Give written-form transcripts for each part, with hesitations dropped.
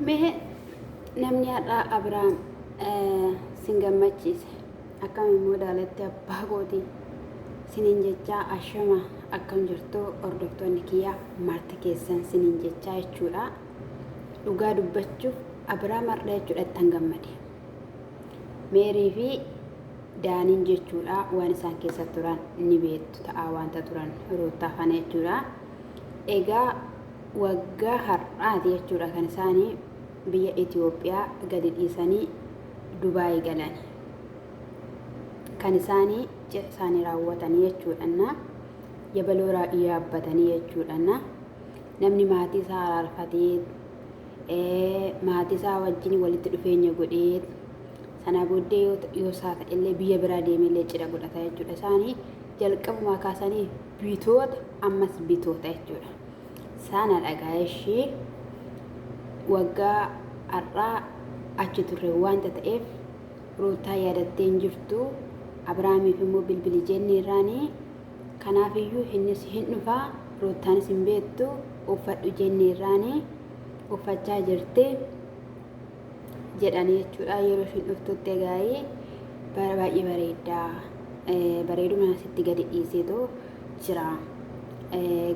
Mee namni har'aa Abiraam sin gammachiise akkam immoo daalatti abbaa kooti sinin jechaa ashama akkam jirtu hordoftoonni kiyyaa marti keessan sinin jechaa jechuudha. Dhugaa dubbachuuf Abiraam har'a jechuudha ittan gammade. Meerii fi Daaniin jechuudha waan isaan keessa turan ni beektu ta'aa wanta turan ruuttaa fana jechuudha. Egaa waggaa har'aati jechuudha kan isaanii biyya Itoophiyaa gadi dhiisanii Dubaay galan. Kan isaanii cidha isaanii raawwatanii jechuudha. Yabaloo yaabbatanii jechuudha. Namni maatii isaa araarfatee maatii isaa wajjin walitti dhufeenya godhee sanaa booddee yoo isaa ta'ellee biyya biraa deemeellee cidha godhata jechuudha. Isaanii jalqabumaa kaasanii bitoota ammas bitoota jechuudha. Sana dhagaa ishii waggaa har'aa achi turre wanta ta'eef Ruutaa yaadattee hin jirtu. Abiraamiif immoo bilbili jenneerraanii kanaaf iyyuu innis hin dhufa Ruutaanis hin beektu uffadhu jenneerraanii uffachaa jirti jedhanii jechuudha. Yeroo ishiin dhuftutti egaa baay'ee bareedda. Bareeduma sitti gadi dhiiseetu jira.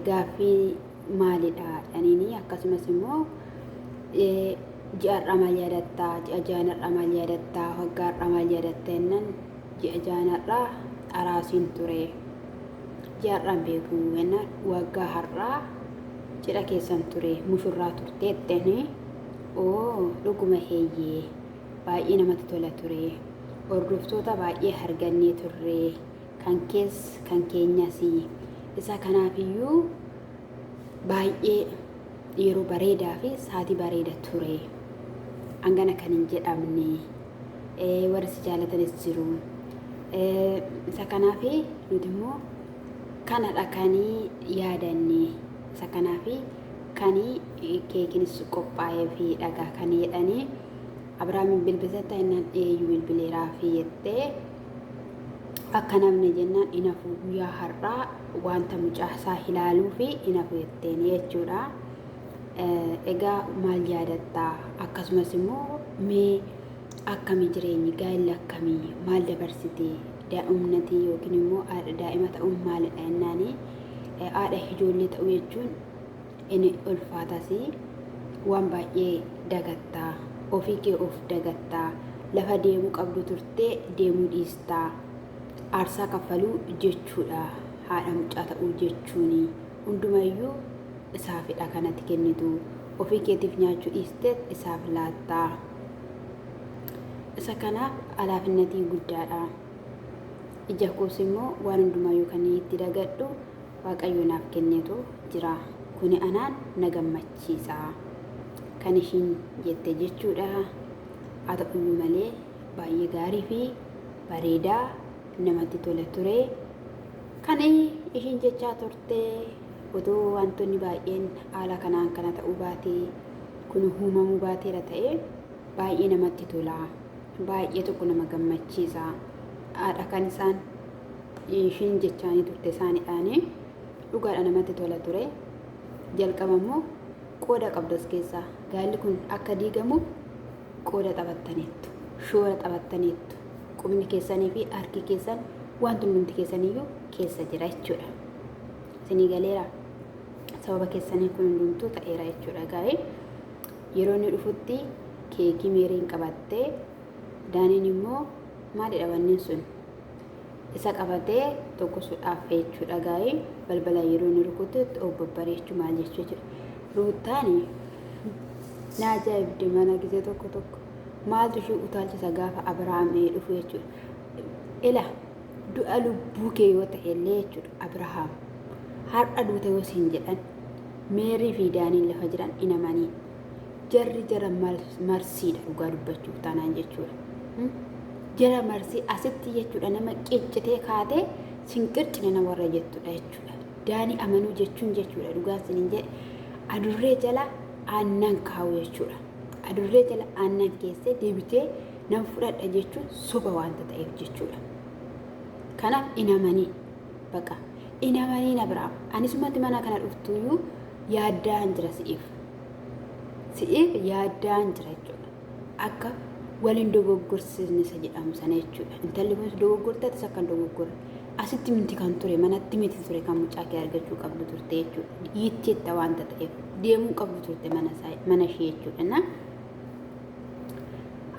Gaaffii maalidha jedhaniini akkasumas immoo ji'a har'aa maal yaadattaa ji'a ja'an har'aa maal yaadattaa waggaa har'aa maal yaadatta jennaan ji'a ja'an har'aa araasiin ture ji'a har'aan beeku jennaan waggaa har'aa cidha keessan ture mushurraa turte jetteni oo dhuguma heeyyee baay'ee namatti tola ture hordoftoota baay'ee argannee turre kan kees kan keenyas isa kanaafiyyuu baay'ee yeroo bareedaa fi saatii bareeda ture hangana kan hin jedhamne warri si jaalatanis jiru isa kanaaf nuti immoo kanadha kan yaadanne isa kanaaf kan keekinis qophaa'ee fi dhagaa kan jedhanii Abiraamiin bilbisatta innaan eeyyuu bilbileeraa fi jettee akka namni jennaan hin hafu guyyaa har'aa wanta mucaasaa ilaaluu fi hin hafu jetteen jechuudha. Egaa maal yaadattaa? Akkasumas immoo mee akkamii jireenyi gaa'elli akkamii maal dabarsite daa'imnatii yookiin immoo haadha daa'ima ta'uun maalidha jennaani haadha ijoollee ta'uu jechuun inni ulfaatas waan baay'ee dagattaa ofii kee of dagattaa lafa deemuu qabdu turtee deemuu dhiistaa aarsaa kaffaluu jechuudha haadha mucaa ta'uu jechuuni hundumayyuu isaafidha kanatti kennitu ofii keetiif nyaachuu dhiistee isaaf laattaa isa kanaaf alaafinnatii guddaadha ija koos immoo waan hundumayyuu kan itti dagadhu Waaqayyo naaf kenneetu jira. Kuni anaan na gammachiisa. Kan ishiin jette jechuudha. Haa ta'uyyuu malee baay'ee gaarii fi bareedaa namatti tola ture. Kan ishiin jechaa turte otoo wantoonni baay'een haala kanaan kana ta'uu baatee kun uumamuu baateera ta'ee baay'ee namatti tola. Baay'ee tokko nama gammachiisa. Haadha kan isaan ishiin jechaanii turte isaanidhaani dhugaadha namatti tola ture jalqaba immoo qooda qabdu as keessaa gaalli kun akka diigamuuf qooda taphattaniittu shoora taphattaniittu qubni keessanii fi harki keessan wanti hundumti keessaniyyuu keessa jira jechuudha isinii galeera sababa keessanii kun hundumtuu ta'eera jechuudha gaa'ee yeroo inni dhufutti keekii meeriin qabattee daaniin immoo maalidha wanneen sun isa qabatee tokkosuudhaaf jechuudha gaa'ee balbala yeroo inni rukututti of babbareechuu maal jechuu jechuudha. Ruuttaani na ajaa'ibde mana gisee tokko tokko maaltu ishee utaalchisa gaafa Abiraam dhufu jechuudha. Ila du'a lubbuu kee yoo ta'e illee jechuudha Abirahaam har'a duute yoo siin jedhan Meerii fi Daaniin lafa jiran hin amaniin. Jarri jara marsiidha dhugaa dubbachuuf taanaan jechuudha. Jara marsii asitti jechuudha nama qiccitee kaatee sin qircine nama warra jettudha jechuudha. Daanii amanuu jechuun jechuudha dhugaan sinin jedhe adurree jala aannan kaa'u jechuudha. Adurree jala aannan keessee deebitee nan fudhadha jechuun soba wanta ta'eef jechuudha. Kanaaf hin amanii baqa hin amanii na biraa anisumatti mana kana dhuftuyyuu yaaddaan jira si'iif. Si'iif yaaddaan jira jechuudha. Akka wal hin dogoggorsiisne isa jedhamu sana jechuudha. Intalli kunis dogoggorte atis akka hin dogoggorre. Asitti miti kan ture manatti miti ture kan mucaa kee argachuu qabdu turte jechuudha. Dhiitteetta waanta ta'eef deemuu qabdu turte mana isaa mana ishee jechuudha. Na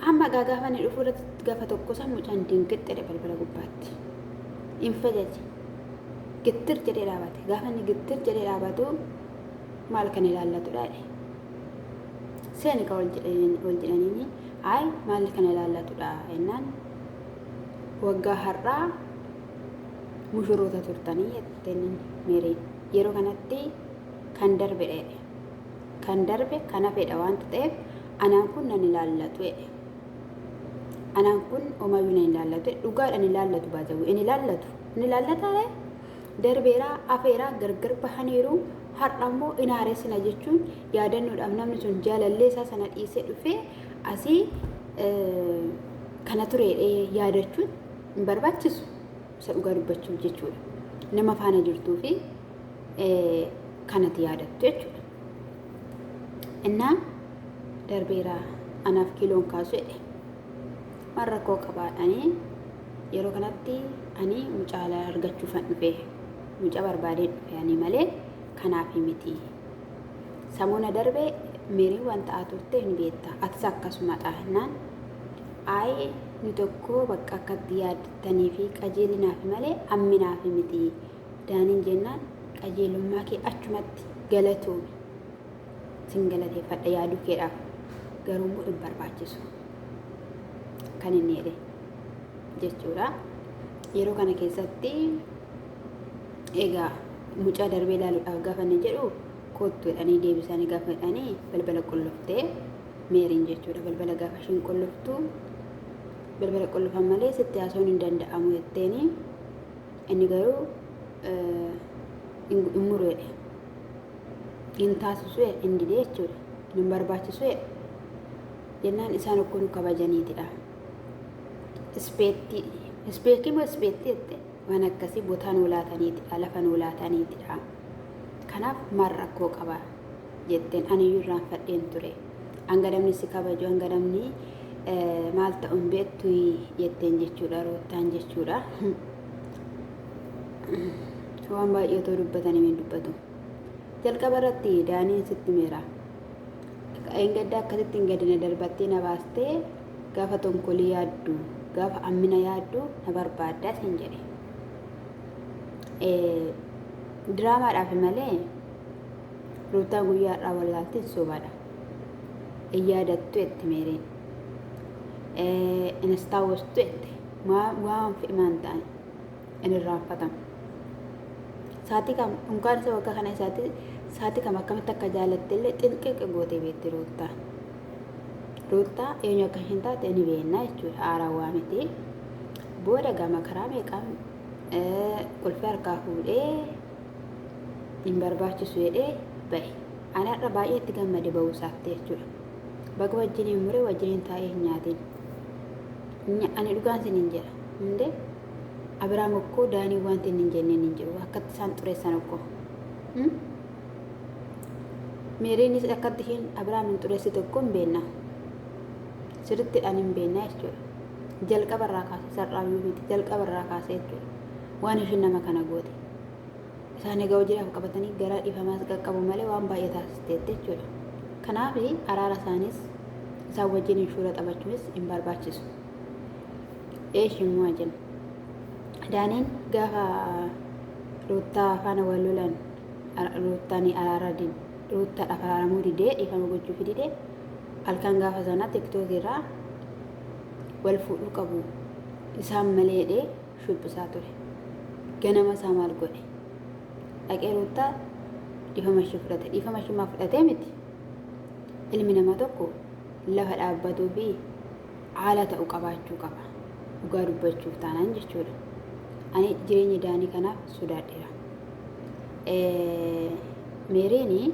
amma gaa gaafa inni dhufu irratti gaafa tokko isaa mucaan dinqixxedha balbala gubbaatti. Hin fajaje. Gittir jedhee dhaabate. Gaafa inni gittir jedhee dhaabatu maal kan ilaallatudha jedhe. Seeni ka wal jedhaniini ayi maal kan ilaallatudha jennaan waggaa har'aa mushuroota turtanii jetteen Meeriin. Yeroo kanatti kan darbedha jedhe. Kan darbe kan hafedha waanta ta'eef anaan kun nan ilaallatu jedhe. Anaan kun homayyuu nan ilaallatu jedhe. Dhugaadhaan ilaallatu baazawwi. Hin ilaallatu. Hin ilaallataa ree? Darbeera, afeera, gargar bahaniiru, har'a immoo in haaressina jechuun yaadannoodhaaf namni sun jaalallee isaa sana dhiisee dhufee asii kana ture jedhee yaadachuun hin barbaachisu. Isa dhugaa dubbachuuf jechuudha. Nama faana jirtuu fi kanatti yaadattu jechuudha. Innaa darbeera anaaf kiiloon kaasu jedhe. Maal rakkoo qabaadhanii yeroo kanatti ani mucaa argachuufan dhufe. Mucaa barbaadeen dhufe ani malee kanaaf miti. Samoona darbe meerii waan ta'aa turte hin beekta. Atis akkasumadha naan ayi nu tokko bakka akkatti yaaddattanii fi qajeelinaaf malee amminaaf miti. Daaniin jennaan qajeelummaa kee achumatti galatoomi. Sin galateeffadha yaaduu keedhaaf garuu immoo hin barbaachisu. Kan inni jedhe jechuudha. Yeroo kana keessatti egaa mucaa darbee ilaaluudhaaf gaafa inni jedhu kottu jedhanii deebisanii gaafa jedhanii balbala qolloftee meeriin jechuudha. Balbala gaafa isheen qolloftu balbala qollofan malee sitti haasa'uun hin danda'amu jetteeni inni garuu hin muru jedhe. Hin taasisu jedhe hin dide jechuudha. Hin barbaachisu jedhe. Jennaan isaan okkoo nu kabajaniitidha. Ispeettii ispeekii moo ispeettii jette waan akkasii botaa nuu laataniitidha lafa nuu laataniitidha. Kanaaf maal rakkoo qaba jetteen aniyyuu irraanfadheen ture. Hanga namni si kabaju hanga namni maal ta'u hin beektu jetteen jechuudha ruuttaan jechuudha. Waan baay'ee otoo dubbatanii hin dubbatu. Jalqaba irratti Daaniin sitti meera. Dheengadda akkasitti hin gadi na darbattee na baastee gaafa tonkolii yaaddu gaafa ammina yaaddu na barbaaddaa siin jedhe. Diraamaadhaaf malee ruutaan guyyaa har'aa wallaaltiin sobaadha. Hin yaadattu jette meeriin. Hin astaawwastu jette. Waan fe'maan ta'an hin irraanfatamu. Saatii kam unkaan isa waggaa kana isaatti saatii kam akkamitti akka jaalatte illee xinqiqi gootee beekti ruuttaa. Ruuttaa eenyu akka isheen taate ni beekna jechuudha. Haarawaa miti. Booda gama karaa meeqaan qulfii harkaa fuudhee hin barbaachisu jedhee bahe. Ani har'a baay'ee itti gammade bahuu isaatti jechuudha. Baga wajjiniin muree wajjiniin taa'ee hin nyaatiin. Ani dhugaan isiniin jedha. Hundee Abiraam okkoo Daanii wanti inni hin jenneen hin jiru. Akkatti isaan xureessan okkoo. Meeriinis akkatti isheen Abiraam hin xureessitu okkoo hin beekna. Sirriittidhaan hin beekna jechuudha. Jalqaba irraa kaasee sar'aayyuu miti jalqaba irraa kaasee jechuudha. Waan isheen nama kana goote. Isaan egaa hojiidhaaf qabatanii gara dhiifamaas qaqqabu malee waan baay'ee taasisteetti jechuudha. Kanaaf araara isaanis isaan wajjin shuura taphachuunis hin barbaachisu. Eeshi immoo jenna. Daaniin gaafa Ruuttaa faana wal lolan Ruuttaan araara Ruuttaadhaaf araaramuu didee dhiifama gochuufi didee halkan gaafa sanaa tiktookii irraa wal fuudhuu qabu isaan malee jedhee shubbisaa ture. Ganama isaa maal godhe? Dhaqee Ruuttaa dhiifama ishee fudhate. Dhiifama ishee maa fudhatee miti? Ilmi namaa tokko lafa dhaabbatuu fi haala ta'u qabaachuu qaba. Dhugaa dubbachuuf taanaan jechuudha. Ani jireenya Daanii kanaaf sodaadheera. Meeriin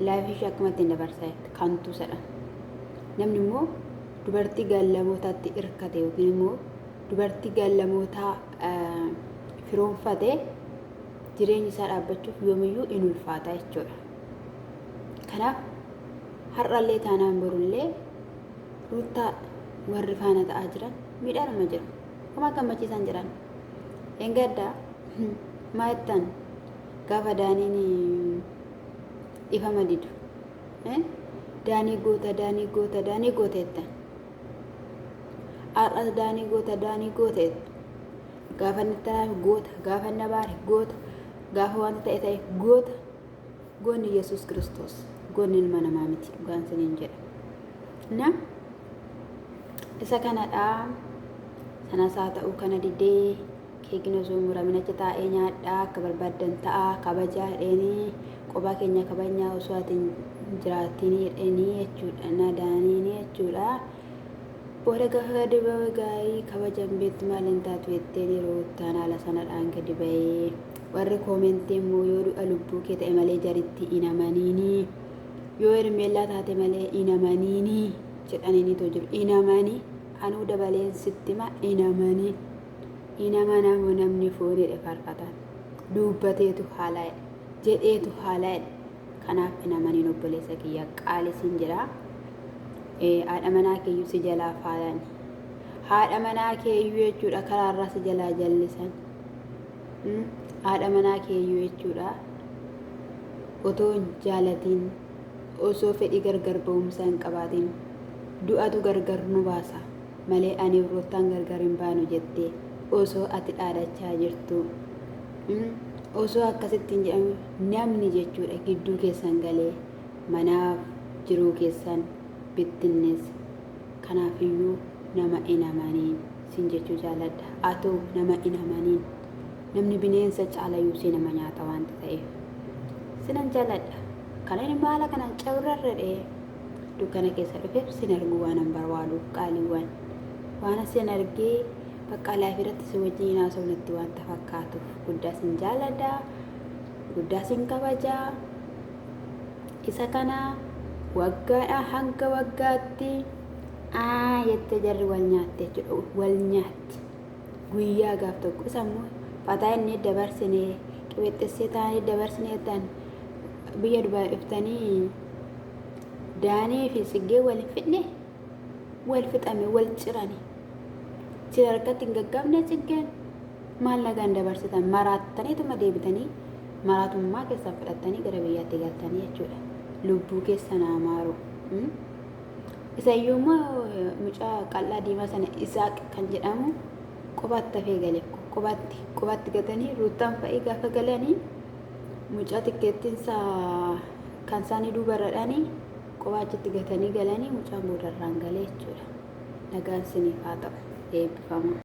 laayifii ishee akkamatti hin dabarsaa jirti. Kantuu sadha. Namni immoo dubartii gaallamootaatti hirkate yookiin immoo dubartii gaallamootaa firoonfate jireenyi isaa dhaabbachuuf yoomiyyuu in ulfaata jechuudha. Kanaaf Har'allee taanaan borullee Ruuttaa warri faana ta'aa jiran miidhaanuma jiru. Homaa gammachiisaan jiran. Engadda maa jettan gaafa Daaniin dhifama didu. Daanii goota, Daanii goota, Daanii goota jettan. Har'as Daanii goota, Daanii goota jettu. Gaafa inni tanaaf goota, gaafa inni abaare goota, gaafa wanta ta'e ta'e goota. Goonni Yesuus Kiristoos goonni ilma namaa miti dhugaan siniin jedha. Na isa kanadha. Sanas haa ta'u kana didee keekiin osoo hin muramin achi taa'ee nyaadhaa akka barbaaddan ta'a kabajaa jedheenii qophaa keenya kabajnaa osoo ati hin jiraatiin jedheenii jechuudha na daaniini jechuudha. Booda gaafa gadi ba'u gaa'ii kabajan beektu maal hin taatu jetteen yeroo ittaan haala sanadhaan gadi ba'ee warri koomentii immoo yoo du'a lubbuu kee ta'e malee jaritti hin amaniinii yoo hermeellaa taate malee hin amaniinii jedhaniiniitoo jiru hin amanii anuu dabaleen sitti hima hin amanii hin amanamu namni foon jedhe faarfataan duubbateetu haalaa jedheetu haalaa kanaaf hin amaniin obboleessa kiyya qaali siin jedha. Haadha manaa keeyyuu si jalaa faalan. Haadha manaa keeyyuu jechuudha karaarraa si jalaa jallisan. Haadha manaa keeyyuu jechuudha otoo hin jaalatiin osoo fedhii gargar ba'umsaa hin qabaatiin du'atu gargar nu baasa malee ani Ruuttaan gargar hin baanu jettee osoo ati dhaadachaa jirtuu osoo akkasitti hin jedhamu namni jechuudha gidduu keessan galee manaaf jiruu keessan bittinneessa. Kanaafiyyuu nama hin amaniin sin jechuu jaaladha. Atoo nama hin amaniin. Namni bineensa caalayyuu si nama nyaata waanta ta'eef. Sinan jaaladha. Kan inni maala kanaan cawrarra dhee dukkana keessa dhufeef sin arguu waanan barbaaduuf qaaliiwwan. Waan sin argee bakka laayif irratti si wajjin haasa'u natti waanta fakkaatuuf guddaa sin jaaladha. Guddaa sin kabajaa. Isa kana waggaadhaa hanga waggaatti aa jettee jarri wal nyaatte jechuudha. Wal nyaatti. Guyyaa gaaf tokko isa immoo fataa inni dabarsine qibexxessee taanee dabarsine jettan biyya Dubaay dhuftanii Daanii fi Tsiggee wal hin fixne wal fixame wal cirani. Sin harkatti hin gaggabne Tsiggeen. Maal nagaan dabarsitan maraattaniituma deebitanii maraatummaa keessan fudhattanii gara biyyaatti galtanii jechuudha. Lubbuu keessan haa maaru. Isayyuu immoo mucaa qal'aa diimaa sana Isaaq kan jedhamu qobaatti hafee gale. Qobaatti qobaatti gatanii ruuttaan fa'ii gaafa galanii mucaa tikkeettiinsaa kan isaanii duubarradhanii qobaa achitti gatanii galanii mucaan boodarraan galee jechuudha. Nagaan siniif haa ta'u. Eebbifamaa.